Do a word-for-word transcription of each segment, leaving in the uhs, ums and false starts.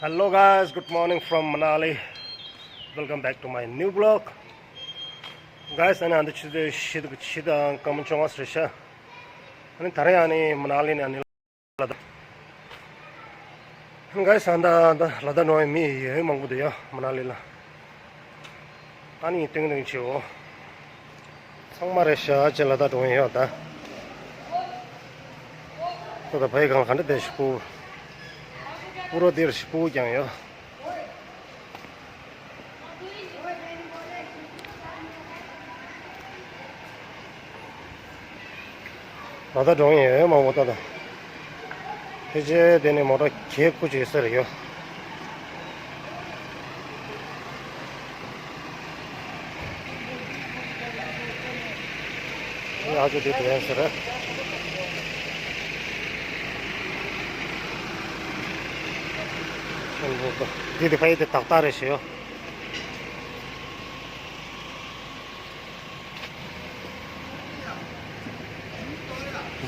Hello guys, good morning from Manali. Welcome back to my new vlog. Guys, ཨ་ནི་ཨ་འདི་ཆུ་ཚོད་བཞི་དང་བཞི་དང་སྐར་མ་བཅོ་ལྔ་ཙམ་རེད་ཤག་ཨ་ནི་ད་རེས་ཨ་ནི་མ་ན་ལི་ནས་ཨ་ནི་ལ་དྭགས། Guys, ཨ་ད་ཨ་ད་ལ་དྭགས་འགྲོ་བའི་མི་ཡོད་མང་པོ་འདུག་ཡ་མ་ན་ལི་ལ། ཨ་ནི་ཏིང་ཏིང་བྱེད་འོ། ཚང་མ་རེད་ཤག་ཅེ་ལ་དྭགས་འགྲོ་ཡིན་ཡོད་ད། ད་ད་ཕ་ཡི་གང་ག་འདྲ་བསྡད་ཤི་སྤུ། སྤུ་རོ་འདིར་ཤི་སྤུ་ཀྱང་ཡོད། ད་ལྟ་འགྲོ་ཡིན་ཡོད་མང་པོ་ད་ད། ཕལ་ཆེར་དེ་ནས་མོ་ཊ་གྱ་དགུ་ཅིག་ཡོད་ས་རེད་ཡོད། ཨ་ཅོ་དེ་དེ་ཡན་ཟེར། འདི་དེ་ཕ་ཡི་དེ་ཏག་ཏག་རེད་ཞེས་ཡོད།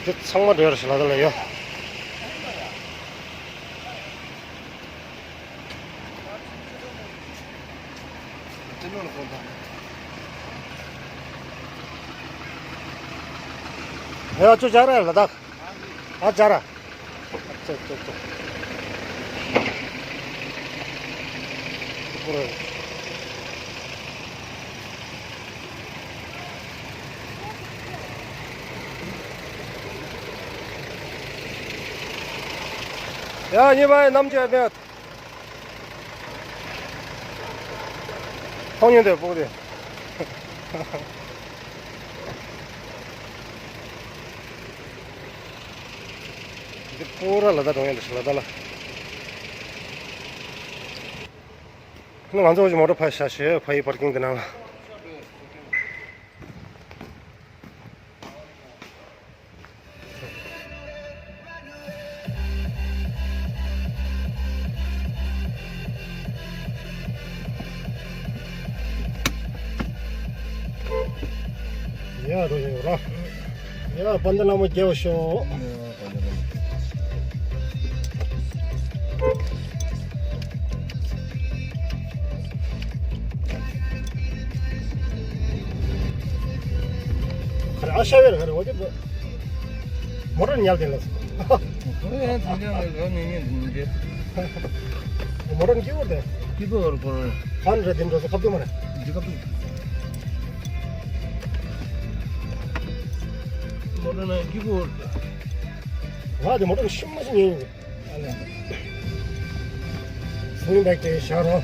འདི་ཚང་མ་འདྲ་ཞིག་ལ་ད་ལ་ཡོད། ཡ་ཅོ་ཅ་ར་ལ་དྭགས། ཨ་ཅ་ར། ཅོ་ཅོ་ཅོ། ཡ་གཉིས་པ་ཡི་རྣམ་དཔྱོད་ལྡན། ཐོག་ཉིན་དེ་ཕུག་དེ། འདི་པུ་ར་ལ་དྭགས་འགྲོ་ཡ་འདི་ལ་དྭགས་ལ། ང་ཚོ་མོ་ཊ་ཕར་བཞག་ཞེས་ཕ་ཡི་པར་ཀིང་དེ་ནང་ལ། ཡ་རོ་ཡོ་ར། ཡ་པན་ད་ལ་མོ་རྒྱལ་བ་ཤོག་ཁ་ར་ཨ་ཤ་བེར་ཁ་ར་འོ་དེ། མོ་ཊ་ཉལ་དེ་ལ། ཁོ་ཡང་དེ་འདྲ་ལ་ཉན་ཉན་དེ་འདྲ། མོ་ཊ་སྐྱིད་པོ་དེ། སྐྱིད་པོ་བར་སྐོར། ཁ་ར་དེ་འགྲོ་ས་ཁབ་ཏུ་མ་རེད། འདི་ཁབ་ཏུ། མོ་ཊ་ན་སྐྱིད་པོ་བར། ང་དེ་མོ་ཊ་ཤི་མ་ཤི་ཉན་ཡིན། སུ་ཡིན་པའི་སྐད་ཤར་རོ།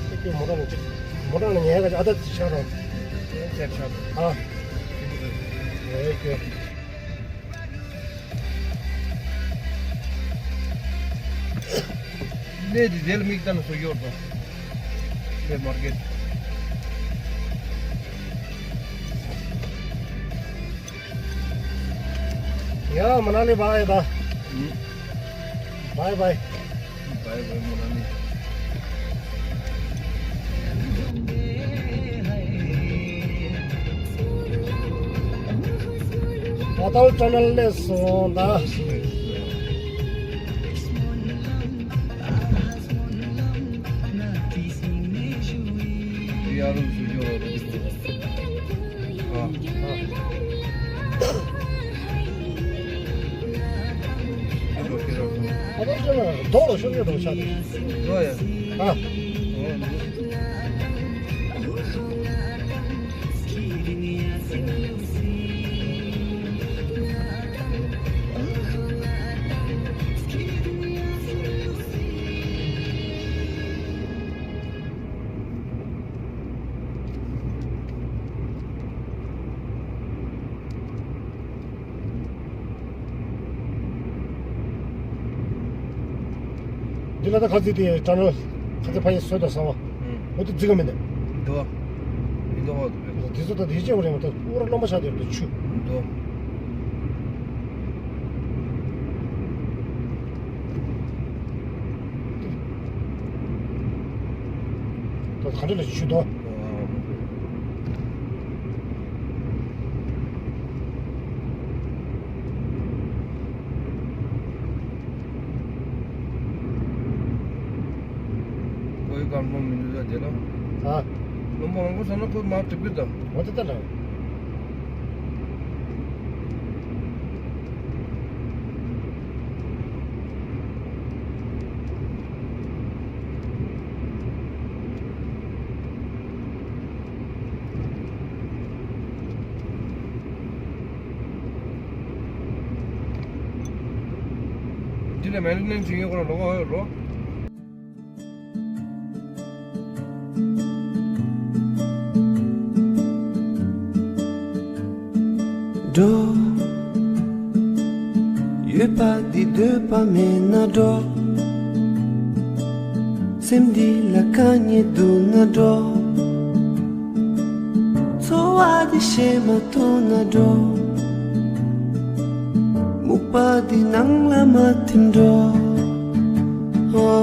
ཨ། ཀྱི་མོ་ཊ་ནང་ཅིག་མོ་ཊ་ནང་ཉལ་ག་ཅིག་ཨ་ད་ཅིག་ཤར་རོ། ཨ། ཨེ་ཀྱི། ལས་དེ་དེ་ལ་མིག་ལྟ་ན་སུ་ཡོད་དོ། ལས་མར་གེད། ཡ་མ་ན་ལི་བྷའི་ད། བྷའི་བྷའི། བྷའི་བྷའི་མ་ན་ལི། ཨ་ཏལ་ཊ་ནལ་ལས་སོང་ད། ཡ་རུ་སུ་ཇོ་ར། ཨ། ཨ་ད་ཁྱོད་རང་རྡོ་ལ་ཤོར་ཡོད་འགྲོ་ཆགས་ཏེ། རྡོ་ཡ། ཨ། འདི་ལ་ད་ཁ་ཚིག་དེ་ཊ་ནལ་ཁ་ཚིག་ཕ་ཡི་སོས་དང་གསང་བ། ཨུམ། འོ་དེ་རྫི་ག་མིན་ནས། འདུག་འདི་འདུག་འོ་དེ། དེ་ཚོ་ད་དེ་ཅེ་བ་རེད་མ་ད་ཨུ་ར་རློན་པ་ཆགས་དེ་རེད་ད་ཆུ། འདུག་ད་ག་འདྲ་ལ་ཆུ་དོ། བློན་པོ་མི་འདུག་ད་དེ་ལ། ཨ། བློན་པོ་མང་པོ་ཟ་ན་ཁོ་མར་འགྲིག་གི་འདུག་འོ་དེ་ལྟར་ལ། འདི་ལ་མེན་ཊེ་ནན་སི་བྱེད་མཁན་ཁོ་རང་ལོགས་ཀ་ཡོད་རོ། འགྲོ། ཡོད་པ་འདི་འདོད་པ་མེད་ན་འགྲོ། སེམས་འདི་ལ་དཀའ་ངལ་འདུག་ན་འགྲོ། འཚོ་བ་འདི་ཤེས་མ་ཐུབ་ན་འགྲོ། སྨུག་པ་འདི་ནང་ལ་མ་ཐིམ་འགྲོ། འགྲོ།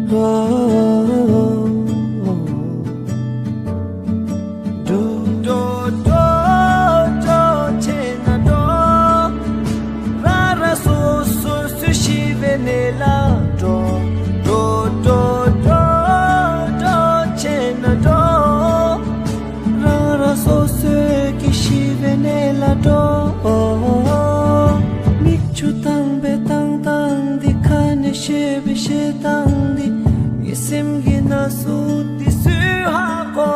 འགྲོ། འགྲོ། འགྲོ། བྱས་ན་འགྲོ། རང་རང་སོ་སོ་སུ་ཤི་བའི་གནས་ལ་འགྲོ། འགྲོ། འགྲོ། འགྲོ། འགྲོ། བྱས་ན་འགྲོ། རང་རང་སོ་སོའི་གི་ཤི་བའི་གནས་ལ་འགྲོ། མིག་ཆུ་བཏང་བའི་བཏང་སྟངས་འདི། ཁ་ནས་བཤད་པའི་བཤད་སྟངས་འདི། ངའི་སེམས་ཀྱི་ན་ཟུག་འདི་སུས་ཧ་གོ།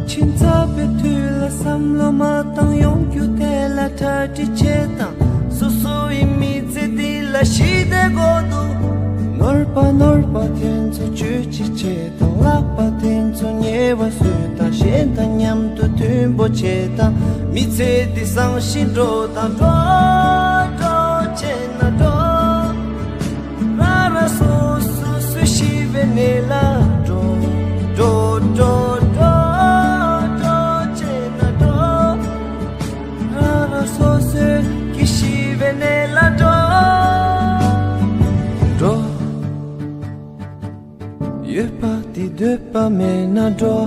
ཁྱིམ་ཚབ་པའི་དུས་ལ་བསམ་བློ་མ་བཏང་། ཡོང་རྒྱུ་དེ་ལ་གྲ་སྒྲིག་བྱེད་དང་། སོ་སོ་ཡི་མི་ཚེ་འདི་ལ་ཞི་བདེ་དགོས་འདུག་ནོར་བ་ནོར་བ་དེ་ཚོ་བཅོས་ཅི་བྱེད་དང་། ལག་པ་དེ་ཚོ་ཉེ་བ་བཟོས་དང་། གཞན་དང་མཉམ་དུ་མཐུན་པོ་བྱེད་དང་། མི་ཚེ་འདི་བཟང་ཞིང་འགྲོ་དང་། འགྲོ། འགྲོ། བྱས་ན་འགྲོ། རང་རང་སོ་སོ་སུ་ཤི་བའི་གནས་ལ་འགྲོ། འགྲོ། འགྲོ། འགྲོ། འགྲོ། བྱས་ན་འགྲོ། རང་རང་སོ་སོའི་གི་ཤི་བའི་གནས་ལ་འགྲོ། འགྲོ། ཡོད་པ་འདི་འདོད་པ་མེད་ན་འགྲོ།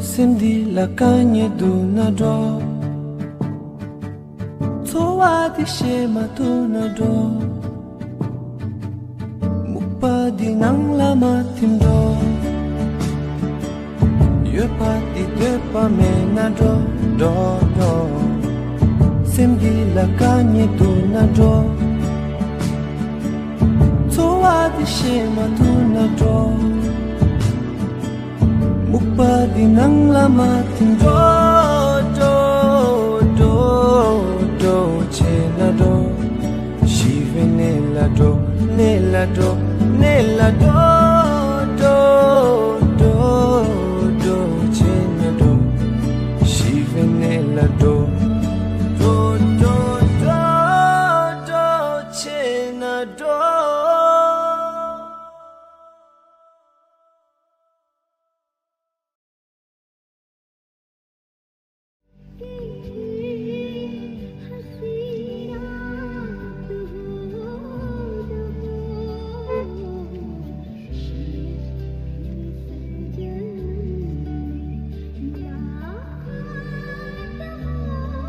སེམས་འདི་ལ་དཀའ་ངལ་འདུག་ན་འགྲོ། འཚོ་བ་འདི་ཤེས་མ་ཐུབ་ན་འགྲོ། སྨུག་པ་འདི་ནང་ལ་མ་ཐིམ་འགྲོ། ཡོད་པ་འདི་འདོད་པ་མེད་ན་འགྲོ། འགྲོ། འགྲོ། སེམས་འདི་ལ་དཀའ་ངལ་འདུག་ན་འགྲོ། འཚོ་བ་འདི་ཤེས་མ་ཐུབ་ན་འགྲོ། སྨུག་པ་འདི་ནང་ལ་མ་ཐིམ་འགྲོ། འགྲོ། འགྲོ། འགྲོ། བྱས་ན་འགྲོ། ཤི་བའི་གནས་ལ་འགྲོ། གནས་ལ་འགྲོ། གནས་ལ་འགྲོ། འགྲོ། འགྲོ། འགྲོ། བྱས་ན་འགྲོ། ཤི་བའི་གནས་ལ་འགྲོ། འགྲོ། འགྲོ། འགྲོ། འགྲོ། བྱས་ན་འགྲོ།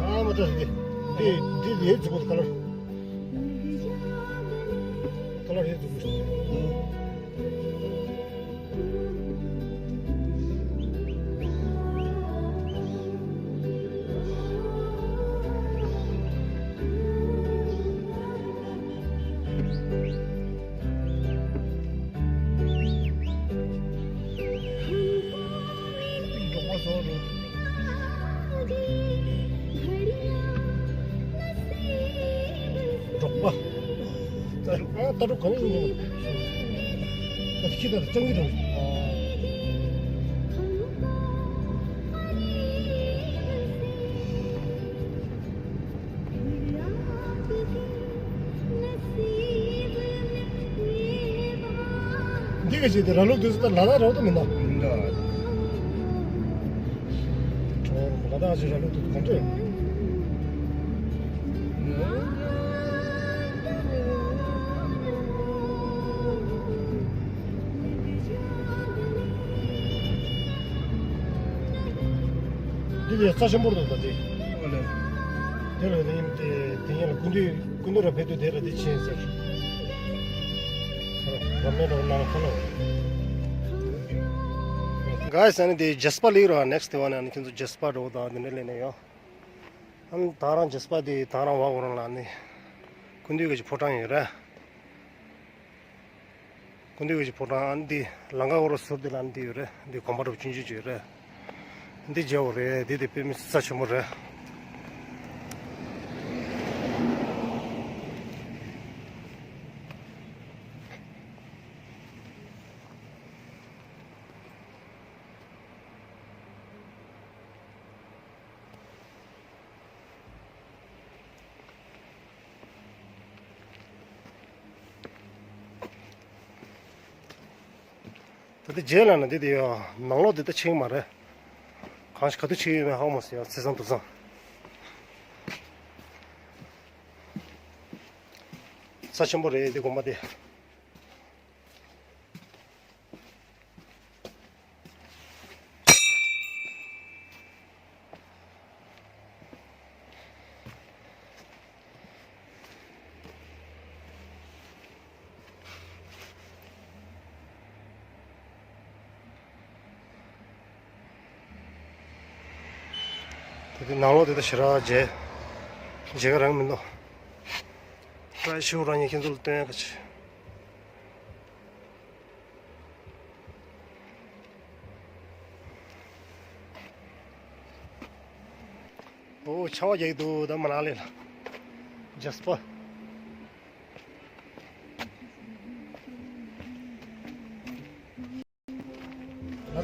ཨ་མ་ད་འདི་འདི་འདི་ལས་འཛུགས་པ་ཁ་ལར་ཁ་ལར་ལས་འཛུགས་པ། འབྲོག་པ། ལྟ་གྲུབ་ག་ནས་ཡིན་ནམ། ད་ཁྱི་ད་སྤྱང་ཀི་འགྲོ། འདི་ག་ཞིག་དེ་ར་ལུག་དུས་སུ་ད་ལ་དྭགས་ར་བ་དུ་མིན་ན། མིན་ད། ལ་དྭགས་ཞིག་ར་ལུག་དུ་ག་འདྲ། འདི་ལས་རྩ་ཆེན་པོ་འདུག་ད་དེ། ཨོ་ལེ། དེ་ལ་ནི་དེ་དེ་ཡན་ལ་ཀུན་འདུས་ཀུན་འདུས་ར་ཕེབས་དུས་དེ་ལ་དེ་ཕྱིན་ཟེར། Guys, ཨ་ནི་དེ་ཇེ་སི་པ་ལེགས་ར། ནེག་སི་དེ་བ་ནི་ཨ་ནི་ཁྱེད་ཚོ་ཇེ་སི་པ་འགྲོ་དང་དེ་འདྲ་ལས་ནས་ཡོང་། ཨ་ནི་ད་རང་ཇེ་སི་པ་དེ་ད་རང་བ་འོ་རང་ལ་ནི་ཀུན་འདུས་ཀྱི་ཕོ་བྲང་ཡོད་ར། ཀུན་འདུས་ཀྱི་ཕོ་བྲང་ཨ་ནི་དེ་ལང་ཀ་འོ་ར་ཟུར་དེ་ལ་ནི་དེ་ཡོད་ར། དེ་དགོན་པ་འགྲོ་ཆུང་ཆུང་ཅིག་ཡོད་ར། འདི་རྒྱལ་བོ་རེད། འདི་དེ་དཔེ་མི་སྲིད་རྩ་ཆེན་པོ་རེད། ད་ལྟ་རྗེས་ལ་ན་འདི་དེ་ཡོད། ནང་ལོགས་འདི་ད་ཕྱིན་མ་རེད། གང་ཞིག་ག་དུས་ཕྱིན་ཡོད་མེད་ཧ་གོ་མ་སོང་ཡ། ཚེས་བཟང་དུས་བཟང་། རྩ་ཆེན་པོ་རེད་འདི་དགོན་པ་དེ། ད་དེ་ནང་ལོགས་དེ་ད་ཞེ་དྲག་མཇལ་མཇལ་ཁ་རང་མི་འདུག་ད་ཤི་བོ་རང་ཉིད་ཁྱེད་ཚོ་ལ་སྟོན་ཡ་ག་ཅི། ཨོ་ཆར་པ་རྒྱག་གི་འདུག་ད་མ་ན་ལི་ལ་ཇེ་སི་པ། ད་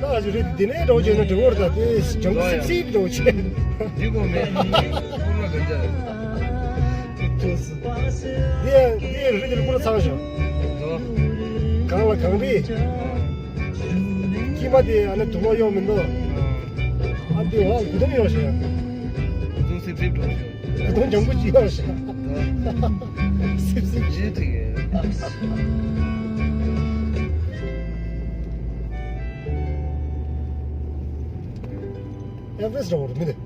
ལྟ་ཨ་ཅི་རེད། འདི་ནས་འགྲོ་བྱས་ན་འགྲིག་གི་རེད། ད་དེ་ཇང་སིབ་སིབ་འགྲོ་བྱས། འདི་གོ་མེད། ཀུན་ལ་གན་ཅར། འདི་འདི་རི་དེར་ཀུན་ལ་ཚང་ཞོག་གང་ལ་གང་རེད། ཀྱི་མ་དེ་ཨ་ནི་དུག་ལོག་གཡོག་མི་འདུག་ཨ་འདི་འོག་གུ་དུང་གཡོག་ཞོག་གུ་དུང་སིབ་སིབ་འགྲོ་ཞོག་གུ་དུང་ལྗང་ཁུ་ཅིག་གཡོག་ཞོག་སིབ་སིབ། ཡེ་ཐིག་ཡེ། ཨེ་ཝེ་རེ་སི་འདྲ་བོ་རེད་མི་འདུག་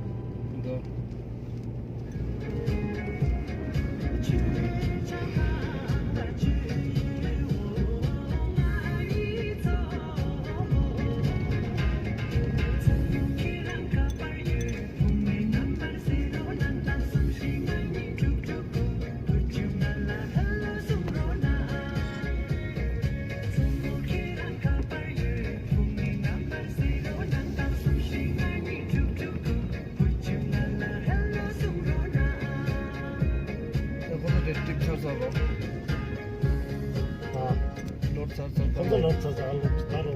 ཁོ་ཚོ་དེ་ཊིབ་ཆགས་ཚར་རོ། ཨ། ལོར་ཚར་ཚར་ཁོ་ཚོ་ལོར་ཚར་ཚར་ལོར་ཚར་རོ།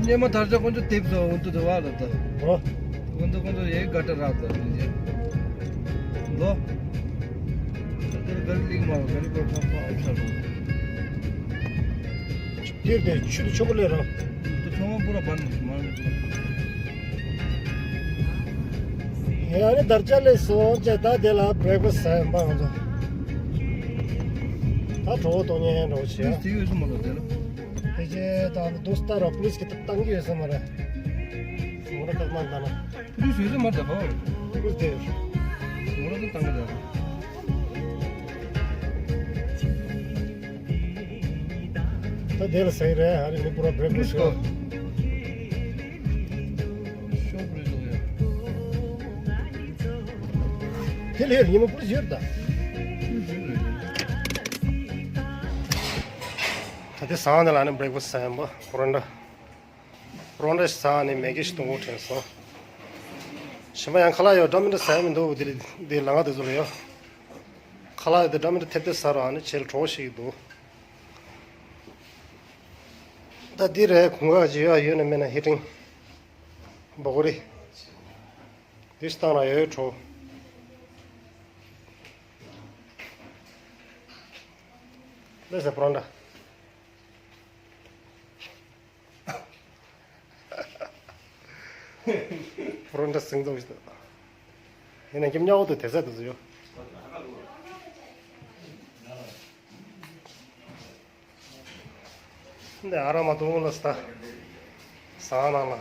སྙེ་མ་དར་ཆ་ཁོ་ཚོ་ཊིབ་ཚོ་འུ་ཐུ་དུ་བ་ལ་ད། ཨོ། ཁོ་ཚོ་ཁོ་ཚོ་ཡེ་ག་ཏ་རག་ད་ཡེ། ལོ། ད་དེར་གར་ལིག་མ་གར་གོ་ཁ་ཁ་ཨེ་ཚར་རོ། དེར་དེ་ཆུ་དེ་ཆོ་ག་ལས་རོ། དུ་ཚང་མ་པུ་ར་བན་མ་རེད། ཡ་རེ་དར་ཆ་ལས་སོང་ཅེ་ད་དེ་ལ་བྲེག་ཕ་སི་ཟ་ཡིན་པ་ང་ཚོ། ད་གྲོགས་གཏོང་ཉན་འགྲོ་བྱེད། དེ་ཡོད་སུ་མ་ལ་དེ་ལ། དེ་རྗེས་ད་དུ་སྟ་ར་པུ་ལིས་ཀྱི་ཏག་ཏང་གི་ཡོད་ས་མ་རེད། མོ་ར་ཏག་མ་ད་ན། པུ་ལིས་ཡོད་ས་མ་རེད་པ། པུ་ལིས་དེ། མོ་ར་ཏག་ཏང་གི་ད། ད་དེ་ལ་ཟེར་རེད། ཨ་རི་མི་པུ་ར་བྲེག་ཕ་སི་ཡོད། དེ་ལས་ཉི་མ་པུ་ར་ཡོད་ད། ད་དེ་སང་དེ་ལ་ནི་བྲེག་ཕ་སི་ཟ་ཡིན་པ་པོ་རོན་ཏྲ། པོ་རོན་ཏྲ་ཟ་ནི་མེ་གི་ཞིག་གཏོང་དགོས་དྲན་སོང་། གཞན་པ་ཡང་ཁ་ལག་ཡོད་འདྲ་མི་འདྲ་ཟ་ཡ་མི་འདུག་དེ་ལས་དེ་ལ་ང་དེ་ཚོ་ལ་ཡོད། ཁ་ལག་དེ་འདྲ་མི་འདྲ་ཐེབས་ཐེབས་ཟ་རོགས་ཨ་ནི་བྱེད་ལ་གྲོགས་ཤིག་འདུག་ད་འདི་རེད། གོང་ག་ཅི་ཡོད་ཡོད་ན་མེད་ན་ཧི་ཏིང་། འབོ་གོ་རི། འདི་སྟངས་ལ་ཡོད་གྲོགས། ལེ་ཟེར་པོ་རོན་ཏྲ། པོ་རོན་ཏྲ་སེང་རྡོག་ཞིག་ཡིན་ན་ཁྱིམ་ཉག་འོག་ཏུ་དེ་ཟ་དུ་ཟུ་ཡོད། འདི་ཨ་ར་མ་དུང་ལ་སྟ་ཟ་ནང་ལ།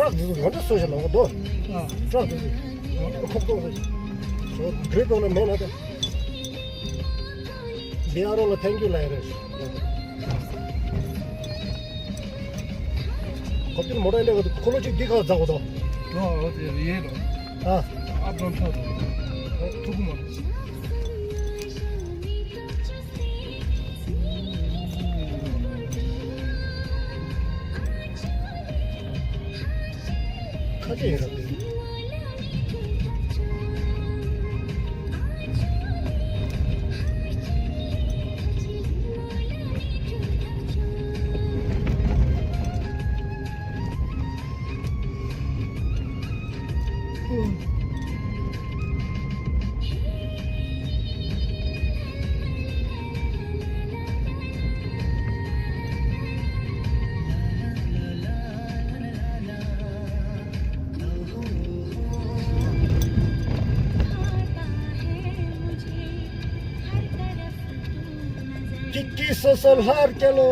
ཊག་དེ་ཚོ་ང་འདྲ་བཟོས་ཤག་ལབ་གོ་དོ། ཨ། ཊག་དེ་ཚོ་ང་འདྲ་ཁོག་ཐོག་རེད། ཁོ་གྲི་གཏོང་ན་མེད་ན་དེ། བི་ཨར་ཨོ་ལ་ཐེང་ཀིའུ་ལབ་ཡ་རེད། ཁོ་ཚོའི་མོ་ཊ་འདྲ་གོ་དོ། ཁོ་ལོ་གཅིག་འདི་ག་འཛག་གོ་དོ། ཨ། ཨ་བྲོན་ཐོག་ཐུག་གི་མ་རེད། ཁ་ཆེ་ཡོད་ར། ཀི་ཀི་སོ་སོ་ལྷར་སྐྱེ་ལོ།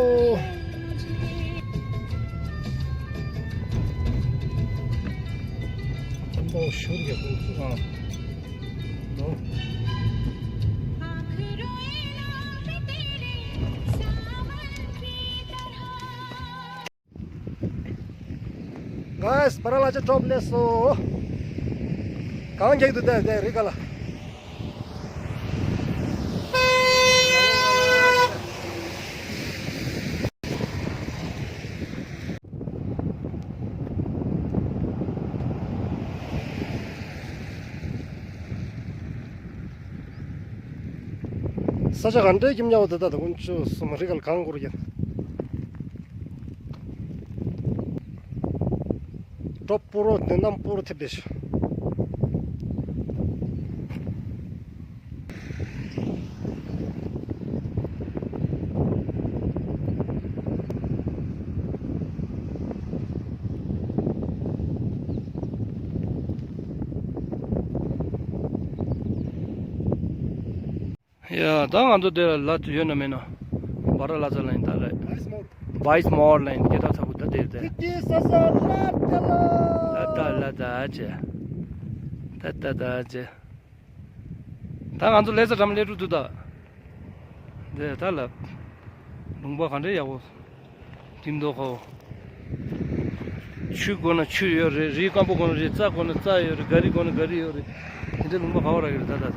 ཨ། གཱས། སྦ་ར་ལ་ཅ་ཊོབ་སླེབས་སོང་། གངས་འཁྱག་འདུག་ད་དེ་རི་ཁ་ལ། ས་ཆ་ག་འདྲའི་ཁྱིམ་ཉག་པོ་དེ་ད་ད་དཀོན་མཆོག་གསུམ། རི་ཁ་ལ་གངས་སྐོར་ཡིན། ཊོབ་སྤུ་རོ་དེ་གནམ་སྤུ་རོ་ཐེབས་བསྡད་ཤག་ཡ། ད་ང་ཚོ་དེ་ལ་ལ་ཡོད་ན་མེད་ན། སྦ་ར་ལ་ཙ་ལ་ཡིན་ད་ལ། བྷའིས་མོར། བྷའིས་མོར་ལ་ཡིན། སྐད་གྲགས་ཚ་པོ་ད་དེ་རེད་དེ། ཀི་ཀི་སོ་སོ་ལྷར་སྐྱེ་ལོ། ད་ད་ལ་ད་ཅེ། ད་ད་ད་ཅེ། ད་ང་ཚོ་ལས་ས་འགྲམ་སླེབས་འགྲོ་འདུག་ད། འདི་ད་ལ། ལུང་པ་ག་འདྲ་ཡག་པོ། འདི་མདོ་ཁ་བོ། ཆུ་དགོས་ན་ཆུ་ཡོད་རེད། རི་སྐམ་པོ་དགོས་ན་རི། རྩྭ་དགོས་ན་རྩྭ་ཡོད་རེད། ག་རི་དགོས་ན་ག་རི་ཡོད་རེད། དེ་འདྲ་ལུང་པ་ག་བ་རག་གི་རེད་ད་ད་ད།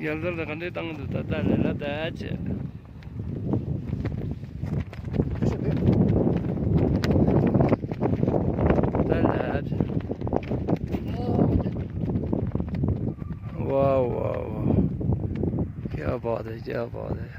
ཡར་ལ་ལ་ག་འདྲའི་བཏང་གི་འདུག་ད་ད་ལ་ལ་ད་ཅེ། ད་ལ་ཅེ། ཝའོ་ཝའོ་ཝའོ། क्या बात है, क्या बात है।